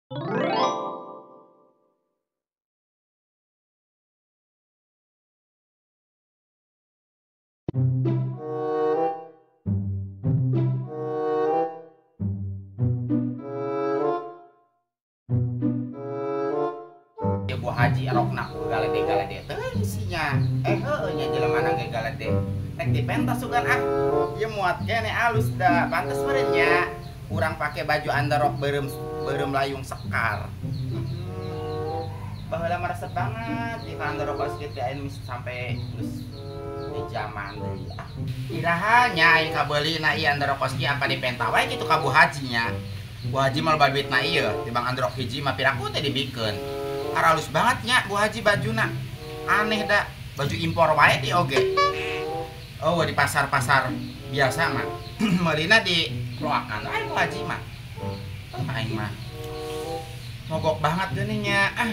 Ya Bu Haji rokna galede-galede teuing sinya. Heueuh nya jelema na ge galede. Nek dipentas sugan ah. Ieu muat kene alus da, pantes meureun nya. Urang pake baju underrok beureum layung sekar. Baheula mah resep banget di underrok kos kitu aing sampai geus di zaman deui ah. Iraha nya aing kabeulina ieu underrok kos kieu apa dipenta wae kitu ka Bu Haji nya. Bu Haji mah loba duitna ieu, tibang underrok hiji mah piraku teh dibikeun. Halus banget nya Bu Haji bajuna. Aneh da, baju impor wae di oge. Oh, di pasar-pasar biasa mah. Meulina di kloakan wae Bu Haji mah. Oh, aing mah. Mogok banget geuning nya. Ah,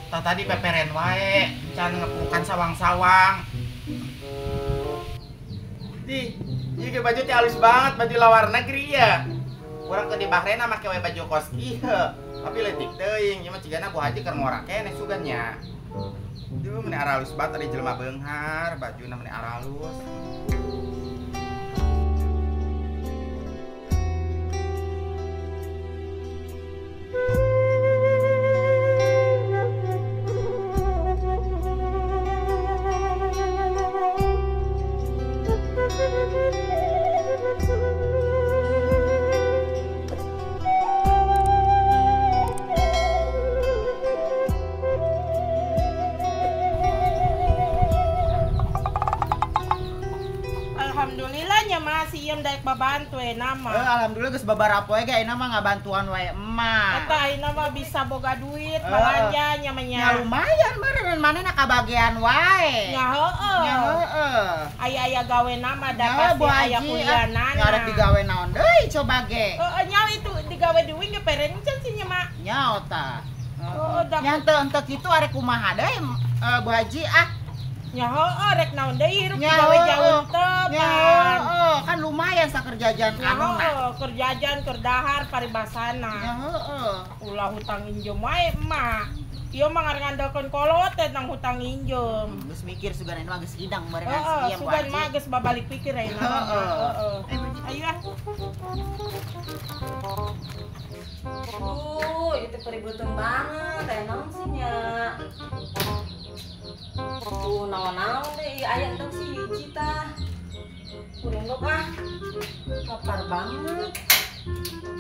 tah tadi peperen wae, can ngepukan sawang-sawang. Di, ieu ge baju teh halus banget, baju luar negeri ya. Urang ke di Bahrain make we baju kos kieu. Tapi leutik teuing, ieu mah cigana Bu Haji keur ngora keneh sugan nya. Duh, meni aralus banget ari jelema beunghar, bajuna meni aralus. Alhamdulillahnya masih iem daek babantu nama. Alhamdulillah geus babarapo ge ayeuna mah ngabantuan wae emak. Eta ayeuna mah bisa boga duit balanja nya mah nya. Ya lumayan meureun manehna kabagean wae. Nya heueuh. Nya heueuh. Aya-aya gawe nama da pasti aya kuliahnana. Nya arek digawe naon deui coba ge. Heeh nya itu digawe deui ge peren can sih nya mah. Nya tah. Heeh da. Nya teu henteu kitu arek kumaha deui Bu Haji ah. Nya heueuh rek naon deui hirup digawe jauh teu. Nya heueuh kan lumayan sakerjajan anu mah. Kerjajan keur dahar paribasana. Nya heueuh. Ulah hutang injem wae emak. Ieu mah ngarandelkeun kolot teh nang hutang injem. Geus mikir sugan mah geus hidang meureun ieu Bu Sugan Haji. mah geus babalik pikir ayeuna mah. Heeh. Ayo ah. Duh, itu peributan banget aya naon sih nya. Tuh, naon-naon deh, aya entong si hiji tah. Kurang dok ah. Lapar banget.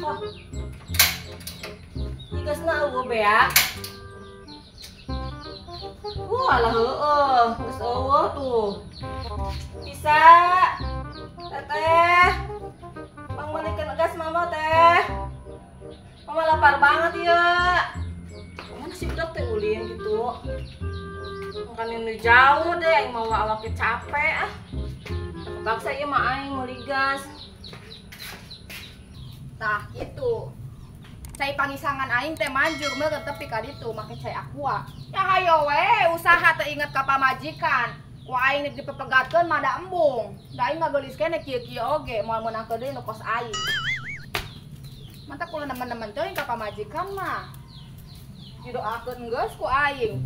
Wah. Ieu geus na eueuh bea. Alah heueuh, geus eueuh tuh. Bisa. Teteh. Pang meulikeun gas mama teh. Mama lapar banget ya. Mana sih budak teh ulin gitu. Makan ini jauh deh, aing mau awaknya capek ah. Kepaksa ieu mah aing meuli gas. Tah gitu. Cai pangisangan aing teh manjur meureun tepi ka ditu make cai aqua. Ya hayo we usaha teh inget ka pamajikan. Ku aing dipepegatkeun mah da embung. Da aing mah geulis keneh kieu-kieu oge moal meunangkeun deui nu kos aing. Mantap kula nemen-nemen teuing ka pamajikan mah. Didoakeun geus ku aing.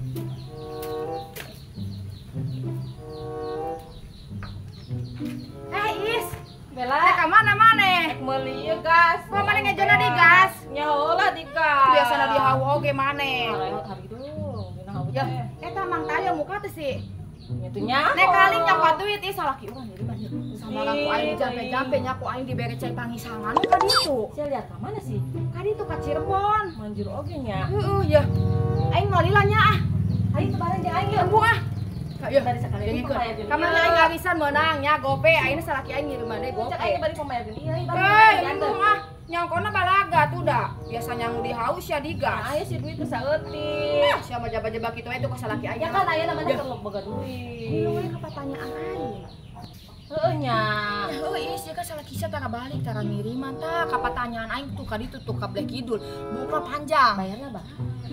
Is, Bella, rek ka mana maneh? Rek meuli ieu gas. Wah, maneh ngejona di gas. Nya heula di gas. Biasana di hawu oge maneh. Arehot hari itu, dina hawu Ya, teh. eta Mang Tayo muka teh sih. Nya tuh nyaho. Nek kaling nyokot duit ih salaki urang jadi mah. Sama ku aing jampe-jampe nya ku aing dibere cai pangisangan ka ditu. Sia lihat ka mana sih? Ka ditu ka Cirebon. Manjur oge nya. Heeh, ya. Aing malila nya ah. Ayo teu bareng jeung aing yeuh. Embung ah. Ya, Bari sakali dengekeun. pemayageun. Kamari aing ngarisan meunang nya gope, ayeuna salaki aing ngiriman deui gope. Cek aing bari pemayageun ieu, bari. Hei, embung ah. Nyangkona balaga tuh da. Biasa nyangu di haus ya di gas. Aya sih duit saeutik. Ah, sia mah jaba-jaba kitu we tuh ka salaki aing. Ya kan aya namanya keur boga duit. Lu we ka patanyaan aing. Heueuh nya. Heueuh, ih sia kan salaki sia tara balik tara ngiriman tah ka patanyaan aing tuh ka ditu tuh ka Bleh Kidul. Buka panjang. Bayarna bah.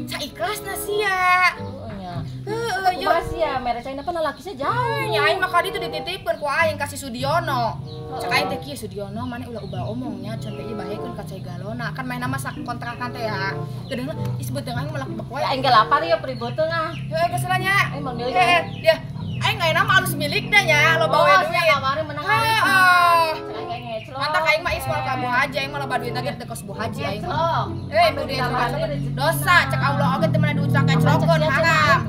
Saikhlasna sia. Heueuh nya. nya. Heeh, kumaha sia mere caina pan lalaki sia jauh. Nya aing mah kadi teh dititipkeun ku aing ka si Sudiono. Cek aing teh kieu Sudiono maneh ulah ubah omongnya can teh ieu bahekeun ka cai galona. Kan maena mah sak kontrakan teh ya. Gedeuna is beuteung aing melak bek wae. Aing ge lapar ya pribeuteung ah. Heeh, geus lah nya. Aing mau milih. Heeh, ya. Aing ayeuna mah alus milik dah nya, loba we duit. Kamari menang heeh. Cek aing Mantap aing mah is moal ka Bu Haji, aing mah loba duit ge teu kos Bu Haji aing. Eh, duit dosa cek Allah oge teu meunang duit keclokeun haram.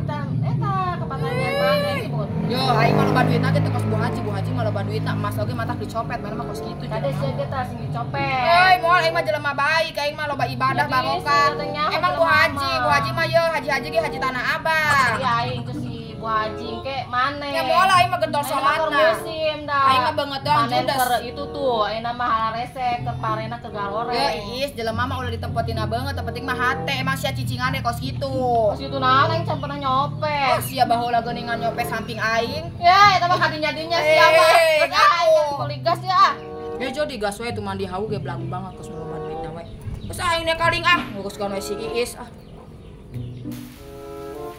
Eta kepatannya mana sih, Bun? Yo, aing mah loba duit ge teu kos Bu Haji, Bu Haji mah loba duit emas oge matak dicopet, mana mah kos kitu. Kade sia ge tah sing dicopet. Euy, moal aing mah jelema baik, aing mah loba ibadah barokah. Emang Bu Haji, Bu Haji mah ye haji-haji ge haji Tanah Abang. Iya aing ke si Bu Haji ke maneh. Ya moal aing mah getol salatna. Musim dah. Aing mah banget doang judes. Itu tuh aing mah halarese ke parena ke galore. Ya is jelema mah ulah ditempotina banget, penting mah hate emang sia cicingan deh kos kitu. Kos kitu naon aing can pernah nyopet. Oh, sia baheula geuningan nyopet samping aing. Ya eta mah kadinya-dinya sia mah. Geus aing beli gas ya. Ya jadi gas we tuh mandi hawu ge belagu banget kos loba duitna we. Geus aing nek kaling ah, nguruskeun we si Iis ah.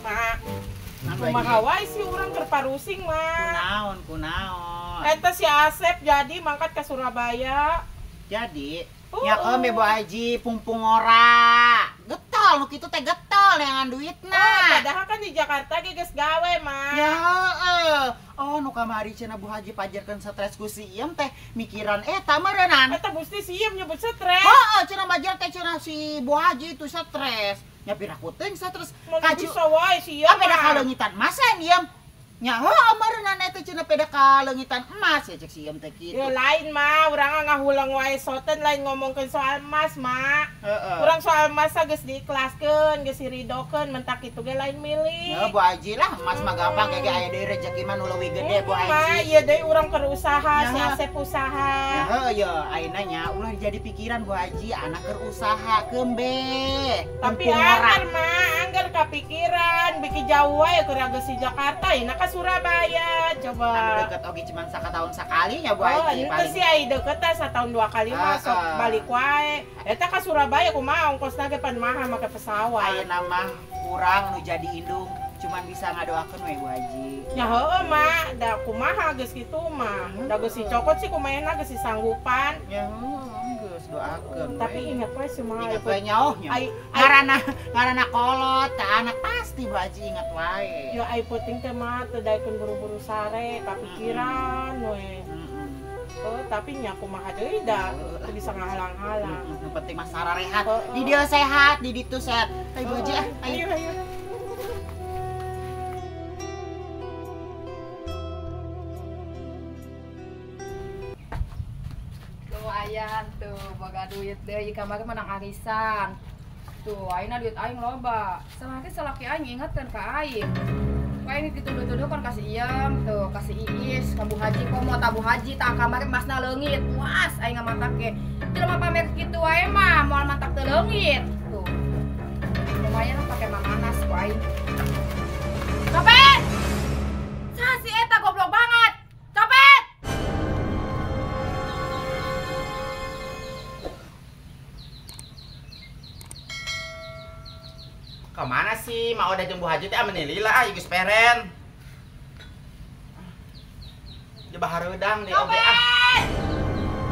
Mak. Kumaha wae sih urang keur parusing mah. Kunaon, kunaon. Eta si Asep jadi mangkat ke Surabaya. Jadi, nya keun Bu Haji pungpung ora. Getol nu kitu teh getol neangan duitna. Oh, padahal kan di Jakarta ge geus gawe mah. Ya heeh. Oh, nu kamari cenah Bu Haji pajarkeun stres ku si Iem teh mikiran eta meureunnan. Eta gusti si Iem nyebut stres. Heeh, cenah majar teh cenah si Bu Haji itu stres. Nya piraku teuing stres. Kacu wae si Iem. Peda kaleungitan emas Iem. Nya heuh meureunnan eta cenah peda kaleungitan emas ya cek si Iem teh kitu. Ya lain mah urang ngahulang wae soten lain ngomongkeun soal emas mah. Heeh. Urang soal emas geus diikhlaskeun, geus diridokeun mentak kitu ge lain milik. Ya Bu Haji lah emas mah gampang ge aya deui rezeki mah nu leuwih gede Bu Haji. Mah ieu deui urang keur usaha, si Asep usaha. Ya heuh ye ayeuna nya ulah jadi pikiran Bu Haji anak keur usaha keumbe. Tapi anggar mah anggar kapikiran biki jauh wae keur geus di Jakarta ayeuna ka Surabaya coba. Anu deket oge cuman sakataun sakali nya Bu Haji. Oh, henteu sih ai deket teh satahun dua kali mah sok balik wae. Eta ka Surabaya kumaha ongkosna ge pan mahal make pesawat. Ayeuna mah kurang nu jadi indung cuman bisa ngadoakeun we Bu Haji. Ya heueuh mah, da kumaha geus kitu mah. Da geus dicokot sih kumaha geus disanggupan. Ya heueuh geus doakeun. Tapi ingat we sih mah. Ingat we nyaoh nya. Ngaranna kolot ka anak pasti Bu Haji ingat wae. Ya ai penting teh mah teu daekeun buru-buru sare kapikiran we. Oh, tapi nya kumaha deui da teu bisa ngahalang-halang. Nu penting mah sararehat. Di dieu sehat, di ditu sehat. Ayo Bu Haji ah, ayo. Ayo. Lumayan tuh, boga duit deui kamari menang arisan. Tuh, ayeuna duit aing loba. Samangke salaki aing ingatkeun ka aing. Aing dituduh-tuduh kan kasih Iem, tuh kasih Iis, ka Bu Haji komo ta Bu Haji tah kamari emasna leungit. Puas aing ngamatak ge. Jelema pamer kitu wae mah moal mantak teu leungit. Tuh. Lumayan lah pake mamanas ku aing. Copet! Saha si eta goblok banget. Copet! Kemana sih? Mau ada jeung Bu Haji teh ameneh lila ah geus peren. Coba hareudang di oge ah.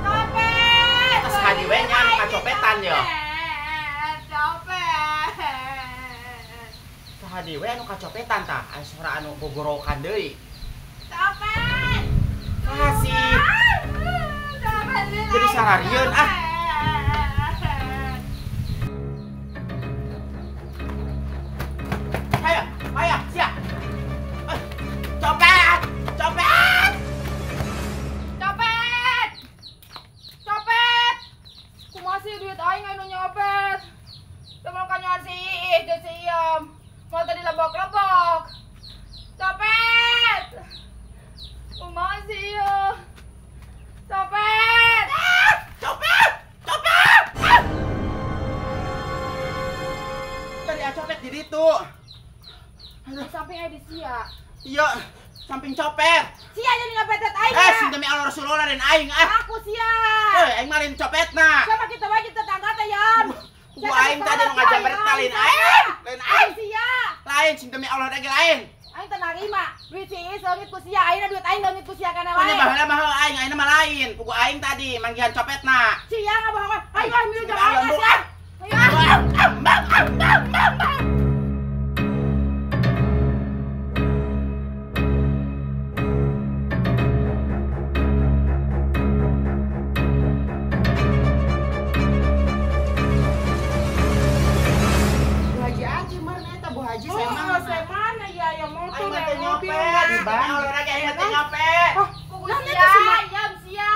Copet! Atas hadi we nya anu kacopetan yo. Copet. Sahadi we anu kacopetan tah, aya sora anu gogorokan deui. Copet. Saha sih? Jadi sararieun ah. Ayo, siap. Copet! Copet! Copet! Copet! Kumaha sih duit aing anu nyopet? Temen kanyoan si Iis jeung si Iem. Mau tadi lebok-lebok. Copet! Kumaha sih ieu? Copet! Ah! Copet! Copet! Ah! Tadi copet di ditu. Samping aja di sia. Iya, samping copet. Sia jadi nyopet aing. Eh, demi Allah Rasulullah dan aing ah. Aku sia. Eh, aing mah lain copetna. Siapa kita wae tetangga teh, Yan? Gua aing tadi nu ngajamret lain aing. Lain aing. Sia. aing sing demi Allah lagi lain. Aing teu narima. Duit si Iis leungit ku sia, ayeuna duit aing leungit ku sia kana wae. Punya baheula mah aing, ayeuna mah lain. Pugu aing tadi manggihan copetna. Sia ngabohongan. Ayo ah milu jeung aing sia. Ayo ah. Bu Haji aja meureun eta Bu Haji saya mah. Saya mana ya yang motor Aing mah yang teu mobil. nyopet. Demi Allah lagi aing mah teu nyopet. Pugu sia, yam sia.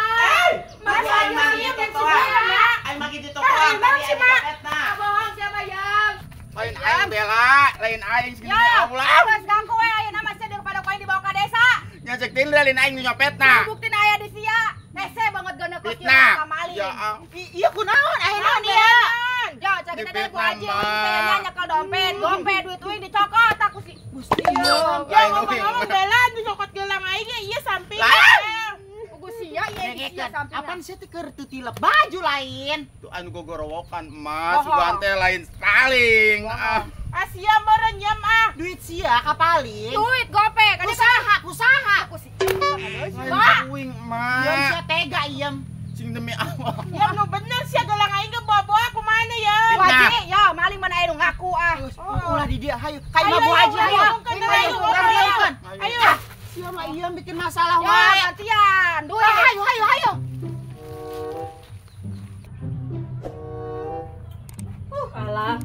Masa aing mah Iya, di kan tokoan. si Mak. Aing mah di tokoan tadi aing copetna. Ngabohong siapa yam? Lain aing Bella, lain aing sing demi Ya, Allah. geus ganggu we ayeuna mah sia daripada ku aing dibawa ka desa. Nya cek tindra lain aing nu nyopetna. Buktina aya di sia. Hese banget geuna kos ieu Fitnah. ka maling. Ya Allah. Iya kunaon ayeuna dia. Ya, cak kita teh Bu Haji Difitnah, uing teh Mak. nyekel dompet, dompet duit uing dicokot aku sih. Gusti. Ya ngomong-ngomong Bella dicokot gelang aing ge ieu samping. Lain. Pugu sia ieu di sia sampingna. Apaan sih teh keur teu tilep baju lain. Tuh anu gogorowokan emas, Bohong. sugan teh lain paling. Ah. Asia meureun yam ah. Duit sia kapaling. Duit gope, kan Kusaha, kusaha. aku sih. Lain uing Iem emak. sia tega iem. Sing demi Allah. Ya nu bener sia gelang aing ge bawa-bawa kumana ya. Bu Haji, ya maling mana aya nu ngaku ah. Ulah di dia hayu. Ka imah Bu Haji hayu. Ayo, Ayo, urang riungkeun. Ayo. Sia mah iem bikin masalah Ya, wae. gantian duit. Hayu hayu hayu. Alah,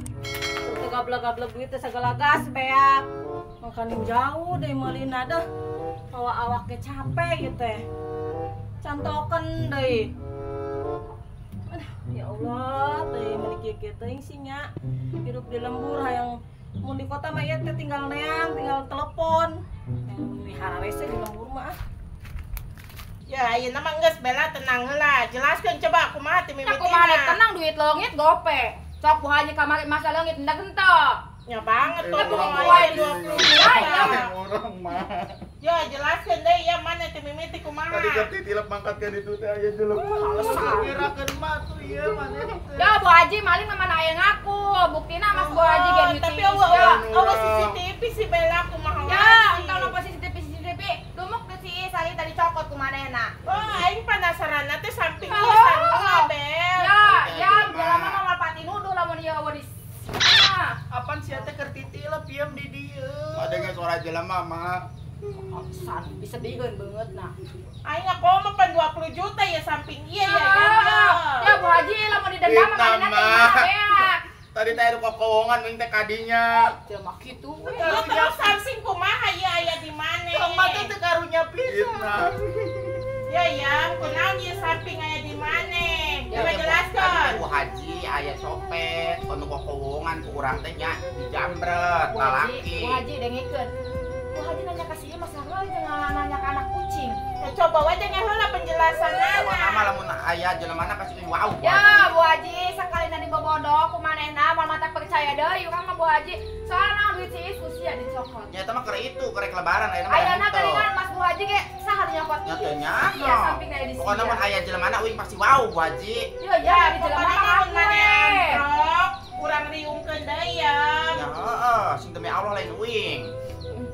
teu gablek-gablek duit teh sagala gas beak. Makanin jauh deui meulina deh. Awak-awak ge capek ieu teh. Cantoken deui. Aduh, ya Allah, teh meuni kieu-kieu teuing sih nya. Hidup di lembur hayang mun di kota mah ieu teh tinggal neang, tinggal telepon. Hayang meuni hararese di lembur mah ah. Ya ayeuna mah geus Bella tenang heula. Jelaskeun coba kumaha teh Ya mimitina. kumaha tenang duit leungit gope. Sok Bu Haji kamari masa leungit hendak henteu. Nya banget tuh Ya, ngomong buku aing aing. 20 Ay, juta. Orang mah. Ya jelaskeun deui ya mana teh mimiti kumaha. Tadi keur titilep mangkat ka ditu teh aya jelema. Kirakeun mah tuh ieu maneh. Ya Bu Haji maling mah mana aya ngaku. Buktina Mas Bu Haji ge duit Tapi si eueuh Is, ya. eueuh CCTV si Bella kumaha Ya, wae. entah napa CCTV CCTV. Dumuk ke si Is ari tadi cokot ku manehna. Oh, aing penasaran teh samping ieu Oh. sarua Bel. Ya, ya, jelema mah moal pati nuduh lamun ieu eueuh di. Ah, Apaan sia teh keur titilep iem di dieu. Ada ge suara jelema mah. San bisa digeun beungeut na. Aing ngakomo pan 20 juta ya samping ieu ya ya. Ya Bu Haji lamun didenda mah Fitnah, manehna teh Mak. imah beak. Tadi teh aya kokowongan ming teh kadinya. Jelema kitu we. Lu terus samping kumaha ieu aya di mana? Emak teh teu karunya pisan. Fitnah. Ya ya, kunaon ieu samping aya di mana? Coba Ya, jelaskeun. Bu Haji aya copet, kono kokowongan ku urang teh nya dijambret Bu Haji, lalaki. Bu Haji dengekeun. Bu Haji nanya ka si ieu mah sarua jangan nanya ka anak kucing. Ya coba wae dengar heula penjelasanana. Pokona mah lamun aya jelemana pasti wow. Bu Ya, Haji. Bu Haji, sakalina dibobodo ku manehna moal mata percaya deui urang mah Bu Haji. Soalna duit si Is ku sia dicokot. Nya eta mah keur itu, keur rek lebaran ayeuna mah. Ayeuna geuningan Mas Bu Haji ge saha nu nyokot Nya Is? teu nyaho. Iya, samping aya di Pokona sia. mun aya jelemana uing pasti wow Bu Haji. Ya, ya, di jelema Pokoknya mah mun ngaku maneh we. amprok, kurang riungkeun deui ya. Ya heeh, sing demi Allah lain uing.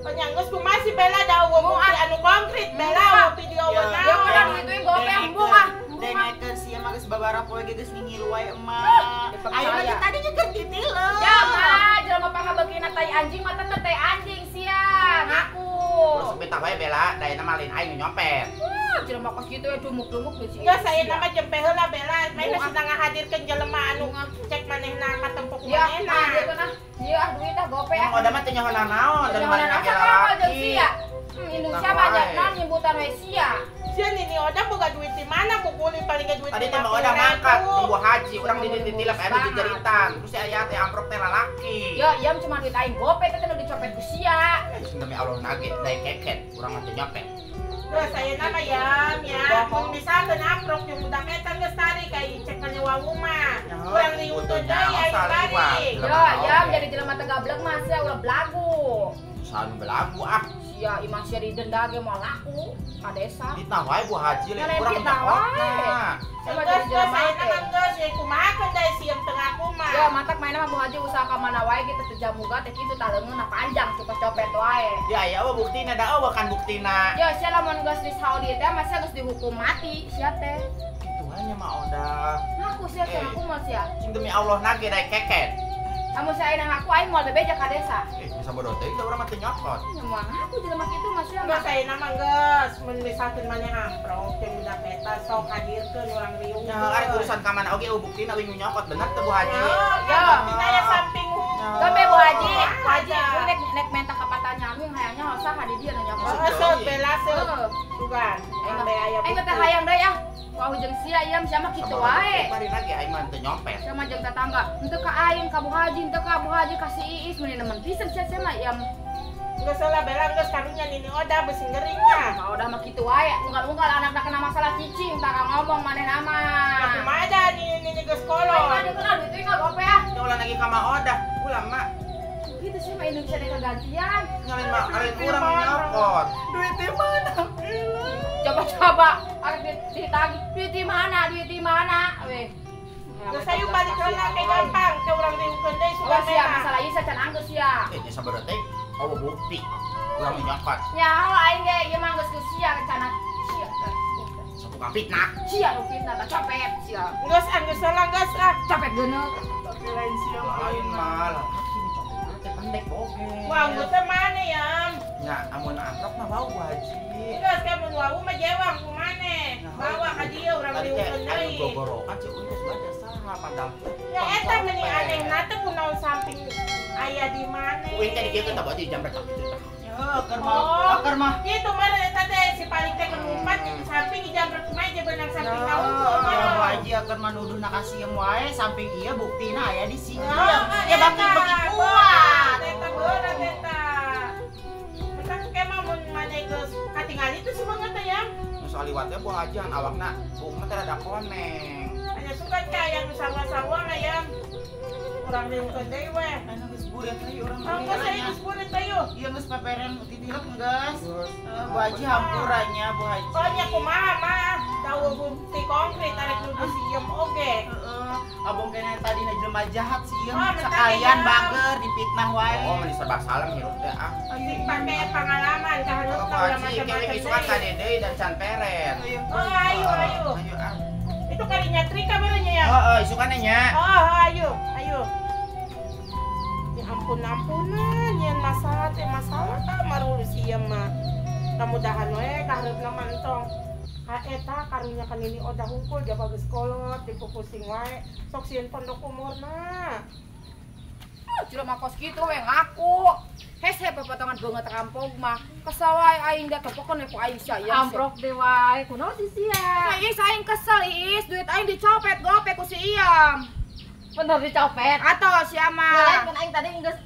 Penyanggus kumaha si Bella da eueuh bukti anu konkret Bella eueuh video Ya. naon. Ya udah duit uing gope embung ah. Embung ah. Dengekeun sia mah geus babara poe ge geus ngingilu wae emak. Dipercaya. Ayeuna teh tadi ge keur titilep. Ya mah, jelema pangabeukina tai anjing mah tetep tai anjing sia, ngaku. Terus sepita wae Bella, da ayeuna mah lain aing nu nyopet. Wah, jelema kos kitu ya dumuk-dumuk duit si Enggak Is, saya sia. nama jempe heula Bella, manehna Bunga. sedang ngahadirkeun jelema anu cek manehna katempok Ya, manehna. nah, gitu nah. Ieu ah duit ah gope ah. Emang udah mah teu nyaho nanaon dan Jangan balik lagi asa kamu jeung lalaki. sia. Indonesia Tah banyak wae. non nyimbutan we sia. Sia nini Oda boga duit di mana bukuli paling ge duit Tadi teh mah 50.000. udah mangkat tunggu haji, urang di ditilep aya nu Banget. jejeritan. Terus si aya teh amprok teh lalaki. Ya, ieu cuma duit aing gope teh nu dicopet ku sia. Sing demi Allah nage daek keket, urang mah teu nyopet. Terus saya nama ya, ya. Mun misalkan amprok jeung budak eta geus tarik ai cek ka nyewa rumah. Ya, Kurang riungkeun deui aing tarik. Ya, ya jadi jelema teh gablek mah sia ulah belagu. Sanu belagu ah. Sia imah sia didenda ge moal laku ka desa. Fitnah wae Bu Haji lain Lain urang fitnah nyokotna. wae. Sama Geus jadi geus jelema saya teh. nama geus ya kumaha deui sieun teu ngaku mah. Ya, Ya matak mainna mah Bu Haji usaha ka mana wae gitu teu jamuga teh kitu tah leungeunna panjang suka copet wae. Ya aya eueuh buktina da eueuh kan buktina. Ya sia lamun geus di Saudi teh mah sia geus dihukum mati sia teh. Kitu hanya mah Oda. Ngaku sia teh ngaku mah sia. Cing demi Allah nage daek keket. Kamu saya nang aku aing moal bebeja ka desa. Bisa bodoh teh urang mah teu nyokot. Nya moal ngaku jelema kitu mah sia. Geus ayeuna mah geus mun misalkeun maneh amprok teh budak eta sok hadirkeun urang riung. Nya ari urusan ka mana oge eueuh buktina uing nyokot bener teu Bu Haji? Ya, buktina aya samping hukum. Sampe Bu Haji, Haji nek nek menta ka patanyaan hayangnya saha di dieu nu nyokot. Heeh, sok bela sok. Sugan, ambe aya bukti. Aing teh hayang deui ah. Wah jeung sia ieu sia mah kitu wae. Bari lagi aing mah teu nyopet. Sama jeung tetangga, henteu ka aing ka Bu Haji, henteu ka Bu Haji ka si Iis meuni nemen pisan sia sia mah ieu. Geus salah bela geus karunya Nini Oda beusi ngering mah. Oda mah kitu wae, unggal-unggal anakna kena masalah cicing tah ngomong manehna mah. Ya kumaha da Nini geus kolot. Aing mah kenal duit teh gope ah. Nya ulah lagi ka Ma Oda, ulah mak. Gitu sih mah Indonesia dek gantian. Nyalain mah kalian urang nyokot. Duit di mana? Coba-coba arek ditagih duit di mana? Duit di mana? Weh. Geus ayo balik heula ke gampang ke urang riungkeun deui sugan sia masalah ieu can anggeus sia. Nya sabar teh eueuh bukti. Urang nyokot. Nya aing ge ieu mah geus geus sia rencana sia. Satukang fitnah. Sia nu fitnah tah copet sia. Geus anggeus heula geus ah. Copet geuneuh. Tapi lain sia lain mah. Laki copet teh pendek boge. Wah, geus teh maneh ya. Nya amun amprok mah bau Bu Haji. Geus ka mun wau mah jewang ku maneh. Bawa ka dieu urang riungkeun deui. Gogorokan ceu geus baca saha padahal. Ya eta meuni anehna teh kunaon samping aya di maneh. Uing teh dikieu tah berarti jam berapa kitu tah. Heuh, keur mah. Kitu mah eta teh si paling teh ngumpat di samping dijamret kumaha je beunang samping ka unggul. Ya Bu Haji keur mah nuduhna ka sieum wae samping ieu buktina aya di sieum. Ya baki-baki kuat. Eta beurang eta. Eta ke mah mun maneh geus katingali teh semangat teh ya. Nu saliwat teh Bu Haji han awakna buukna teh rada koneng. Aya sugan ka aya nu sarua-sarua aya. Urang riungkeun deui we. Anu geus burit deui urang. Geus aya geus burit teh yeuh. Ieu geus paperen titilep geus. Bu Haji hampura nya Bu Haji. Oh nya kumaha mah? Tahu bukti konkret arek nuduh si Iem oge. Heeh. Abong kene tadina jelema jahat si Iem sakalian bager dipitnah wae. Oh meni serba salah hirup teh ah. Sing pake pengalaman ka hareup Bu Haji kewe isukan ka Dede dan can peren. Oh ayo ayo. Ayo ah. Itu kali nyatrika barunya ya? Heeh, isukannya nya. Oh, ayo, ayo. Ya ampun ampunan, nyen masalah teh masalah tah marulu sia mah. Kamudahan we kahareupna mah entong. Ka eta karunya ka Nini Oda hungkul jaba geus kolot dipupusing wae. Sok sieun pondok umurna. Jelema kos kitu we ngaku. Hese pepotongan beungeut rampok mah. Kesel wae aing da topokeun we ku aing sia ieu. Amprok deh wae. Kunaon si sia? Iis aing kesel Iis, duit aing dicopet gope ku si Iyam. Bener dicopet. Atau sia mah. Lain kan aing tadi geus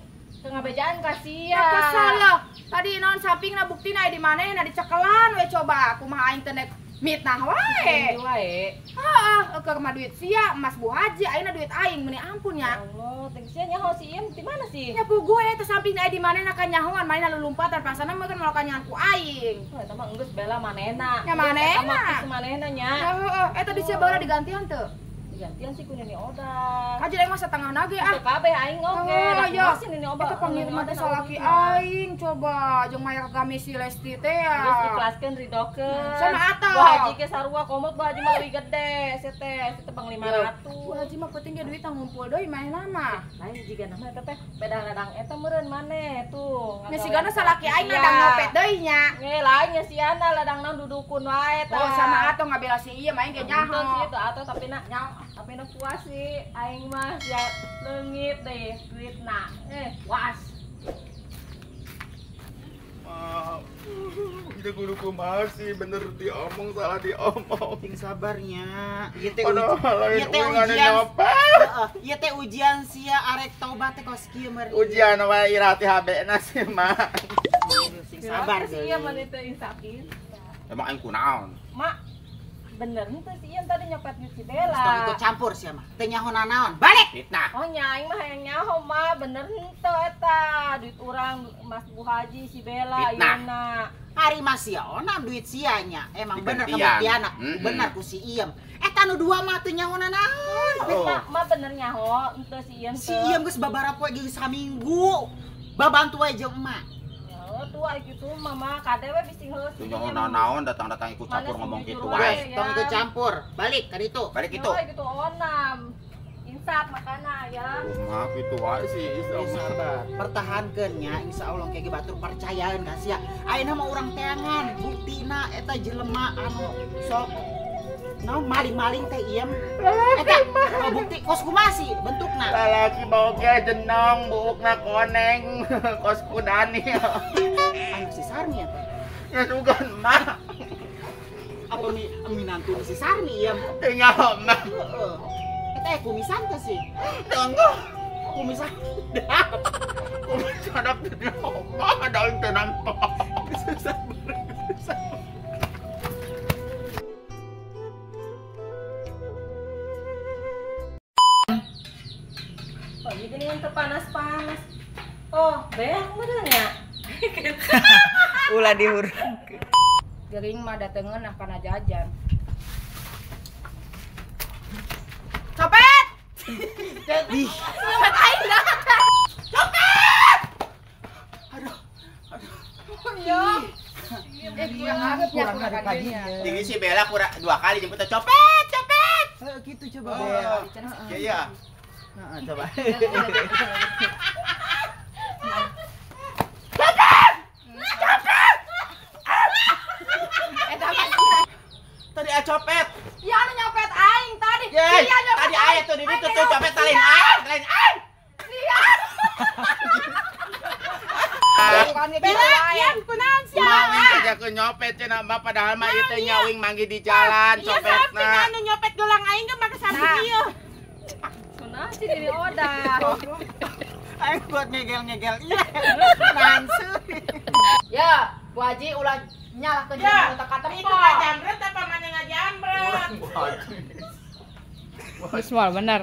teu ngabejaan ka sia. Kesel ya. Tadi naon sampingna buktina di manehna dicekelan we coba. Kumaha aing teh nek mitnah wae. Wae. Heeh, keur mah duit sia, emas Bu Haji, ayeuna duit aing meuni ampun nya. Ya Allah, teh sia nyaho si Iyam di mana sih? Nya puguh eta sampingna di manehna ka nyahoan, manehna lulumpatan pasana mah kan moal kanyahan ku aing. Oh, eta mah geus bela manehna. Nya manehna. Eta mah manehna nya. Heeh, eta di sia baheula digantian teu? Digantian sih ku Nini Oda. Kaji aing mah satengah nage ah. Teu kabeh aing oge. Oh, si Nini Oda. Eta pangirma teh salaki aing coba jeung mayar gamis si Lesti teh ya. Geus ikhlaskeun ridokeun. Sama atau. Bu Haji ge sarua komot Bu Haji mah leuwih gede, sia teh, sia teh bang 500. Bu Haji mah penting ge duit ngumpul deui manehna mah. Lain jiga nama eta teh beda ladang eta meureun maneh tuh. Nya sigana salaki aing ladang ngopet deui nya. Nge lain nya siana ladang naon dudukun wae tah. Oh sama atau ngabela si ieu mah aing ge nyaho. Sih teu atuh tapi na tapi na puas sih aing mah sia leungit deh duitna. Was. Itu kudu kumaha sih bener diomong salah diomong. Sing sabarnya. Ieu teh ujian. Ieu teh ujian sia arek taubat teh kos kieu meureun. Ujian wae ira teh HB-na sih mah. Sing sabar sih ieu mah teh insafin. Emang aing kunaon? Mak, bener henteu si Ian tadi nyopet duit si Bella. Tong ikut campur sia mah. Teu nyaho nanaon. Balik. Fitnah. Oh nya aing mah hayang nyaho mah bener henteu eta. Duit urang Mas Bu Haji si Bella ieuna. Hari mah sia onam duit sia nya. Emang bener kebuktianna. Bener ku si Iem. Eta nu dua mah teu nyaho naon. Mah bener nyaho henteu si Iem. Si Iem geus babara poe geus saminggu. Babantu we jeung emak. Ya tua gitu mama kade we bising heus. Teu nyaho naon datang-datang ikut campur ngomong kitu wae. Tong ikut campur. Balik ka ditu. Balik kitu. Gitu onam. Insaf makana ya. Kumaha kitu wae sih sabar. Pertahankeun nya insyaallah ke batur percayaan ka sia. Ayeuna mah urang teangan buktina eta jelema anu sok naon maling-maling teh Iem. Eta bukti kos kumaha sih bentukna? Lalaki boge jenong buukna koneng kos ku Daniel. Anu si Sarmi apa? Ya sugan mah. Apa minantu si Sarmi Iem? Teu nyaho mah. Heeh. Eta kumisan teh sih. Tunggu. Kumisan. Kumisan ada di rumah ada yang nampak. Susah. Oh, ini yang terpanas-panas. Oh, beak bener ya? Ulah dihurung. Gering mah datengeun nah kana jajan. Copet! Ih. Copet aing dah. Copet! Aduh. Aduh. Iya. Kurang hari paginya. Jadi si Bella kurang 2 kali jemput copet, copet. Heeh, gitu coba Bella. Iya. Heeh, coba. Copet! Copet! Eta mah tadi copet. Ya anu nyopet aing tadi. Iya nyopet. Tadi aing tuh di ditu tuh copet lain aing, lain aing. Iya. Bella, Iem kunaon sia? Kumaha teh ke nyopet cenah mah padahal mah ieu teh nyawing manggih di jalan copetna. Iya anu nyopet gelang aing ge make samping ieu. Kunaon sih diri oda. Aing buat ngegel-ngegel ieu. Nansu. Ya, Bu Haji ulah nyalahkeun jelema nu teu katempo. Itu ngajamret apa mana ngajamret? Bismillah bener.